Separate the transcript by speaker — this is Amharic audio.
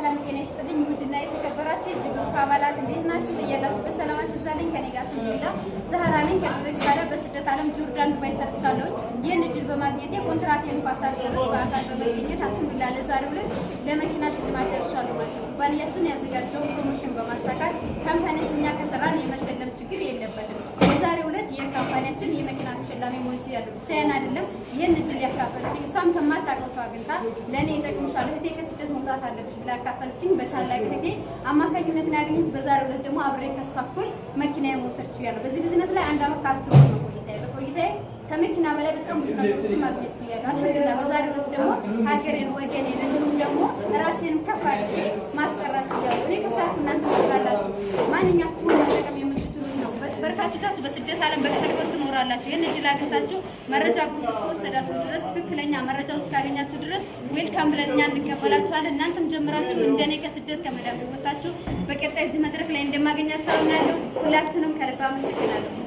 Speaker 1: ሰላም ጤና ይስጥልኝ። ውድና የተከበራችሁ የዚህ group አባላት እንዴት ናችሁ? በያላችሁ በሰላማችሁ ይብዛልኝ። ከኔ ጋር አልሐምዱሊላህ ዛህራ ነኝ። ከዚህ በፊት ታዲያ በስደት ዓለም ጆርዳን፣ ዱባይ ሰርቻለሁ። ይህን እድል በማግኘቴ ኮንትራቴን እንኳን ሳልጨርስ በአካል በመገኘት አልሐምዱሊላህ ለዛሬው ዕለት ለመኪና ሽልማት ደርሻለሁ ማለት ነው። ኩባንያችን ያዘጋጀውን promotion በማሳካት company ያችን እኛ ከሰራን የመሸለም ችግር የለበትም። በዛሬው ዕለት የ company ያችን የመኪና ተሸላሚ መሆን ችያለሁ። ብቻዬን አይደለም፣ ይህን እድል ያካፈለችኝ እሷም ከማታውቀው ሰው አግኝታ ለእኔ ይጠቅምሻል እህቴ፣ ከስደት መውጣት አለብሽ ብላ ያካፈለችኝ በታላቅ እህቴ አማካኝነት ነው ያገኘሁት። በዛሬው ዕለት ደግሞ አብሬ ከሷ እኩል መኪና መውሰድ ችያለሁ። በዚህ ቢዝነስ ላይ አንድ አመት ከ10 ወር ነው ቆይታዬ። በቆይታዬ ከመኪና በላይ በጣም ብዙ ነገሮችን ማግኘት ችያለሁ። አልሐምዱሊላህ በዛሬው ዕለት ደግሞ ሀገሬን፣ ወገኔን እንዲሁም ደግሞ ራሴን ከፍ አድርጌ ማስጠራት ችያለሁ። እኔ ከቻልኩ እናንተ ትችላላችሁ። ማንኛችሁም መጠቀም የምትችሉት ነው። በርካቶቻችሁ በስደት ዓለም በቅጥር ትኖራላችሁ። ይህን እድል አግኝታችሁ መረጃ group እስከወሰዳችሁ ድረስ፣ ትክክለኛ መረጃውን እስካገኛችሁ ድረስ welcome ብለን እኛ እንቀበላችኋለን። እናንተም ጀምራችሁ እንደኔ ከስደት ከመዳም ወጥታችሁ በቀጣይ እዚህ መድረክ ላይ እንደማገኛችሁ አምናለሁ። ሁላችሁንም ከልብ አመሰግናለሁ።